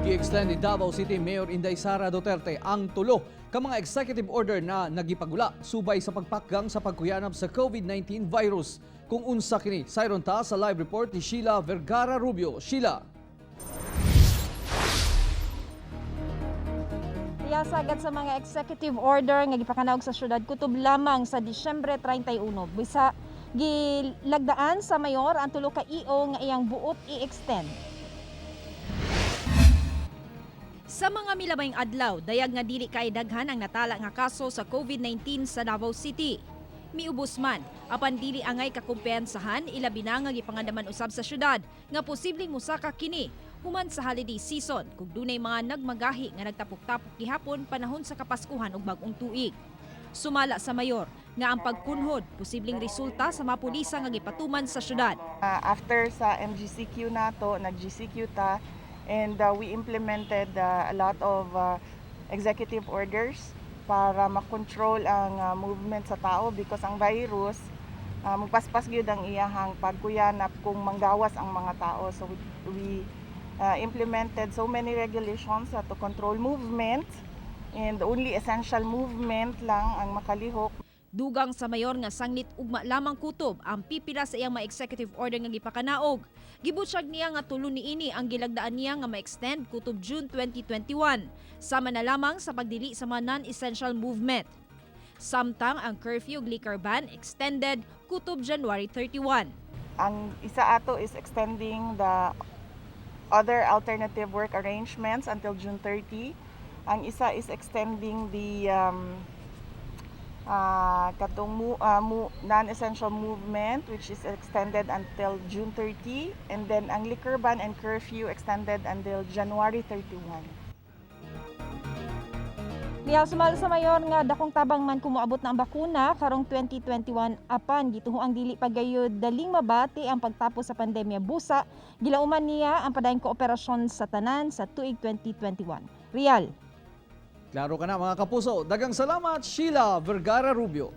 Gi-extend ni Davao City Mayor Inday Sara Duterte ang tulo ka mga executive order na nagipagula subay sa pagpakgang sa pagkuyanap sa COVID-19 virus. Kung unsa kini, sayron ta sa live report ni Sheila Vergara Rubio. Sheila. Diya sagad sa mga executive order nga gipakanaog sa syudad kutob lamang sa Disyembre 31. Bisa gilagdaan sa mayor ang tulo ka EO nga iyang buot i-extend. Sa mga milabayng adlaw, dayag nga dili kay daghan ang natala nga kaso sa COVID-19 sa Davao City. Miubos man, apan dili angay kakumpiyansahan, ilabi na nga gipangandaman usab sa syudad nga posibleng musaka kini human sa holiday season kung dunay mga nagmagahi nga nagtapok-tapok gihapon panahon sa Kapaskuhan ug Bag-ong Tuig. Sumala sa mayor nga ang pagkunhod posibleng resulta sa mapulisa nga gipatuman sa syudad. After sa MGCQ nato, nag-GCQ ta and we implemented a lot of executive orders para makontrol ang movement sa tao because ang virus, magpaspas gyud ang iyahang pagkuyanap kung manggawas ang mga tao. So we implemented so many regulations to control movement and only essential movement lang ang makalihok. Dugang sa mayor nga sanglit ugma lamang kutob ang pipila sa iyang mga executive order nga gipakanaog. Gibutyag niya nga tulo niini ang gilagdaan niya nga ma-extend kutob June 2021, sama na lamang sa pagdili sa mga non-essential movement. Samtang ang curfew ug liquor ban extended kutob January 31. Ang isa ato is extending the other alternative work arrangements until June 30. Ang isa is extending the katong non-essential movement, which is extended until June 30, and then ang liquor ban and curfew extended until January 31. Lihaw, sumala sa mayor nga dakong tabang man kung moabot na ang bakuna karong 2021, apan gituhoang dili pa gayud daling mabati ang pagtapos sa pandemya. Busa gilauman niya ang padayong kooperasyon sa tanan sa tuig 2021. Real. Klaro ka na, mga kapuso. Daghang salamat, Sheila Vergara Rubio.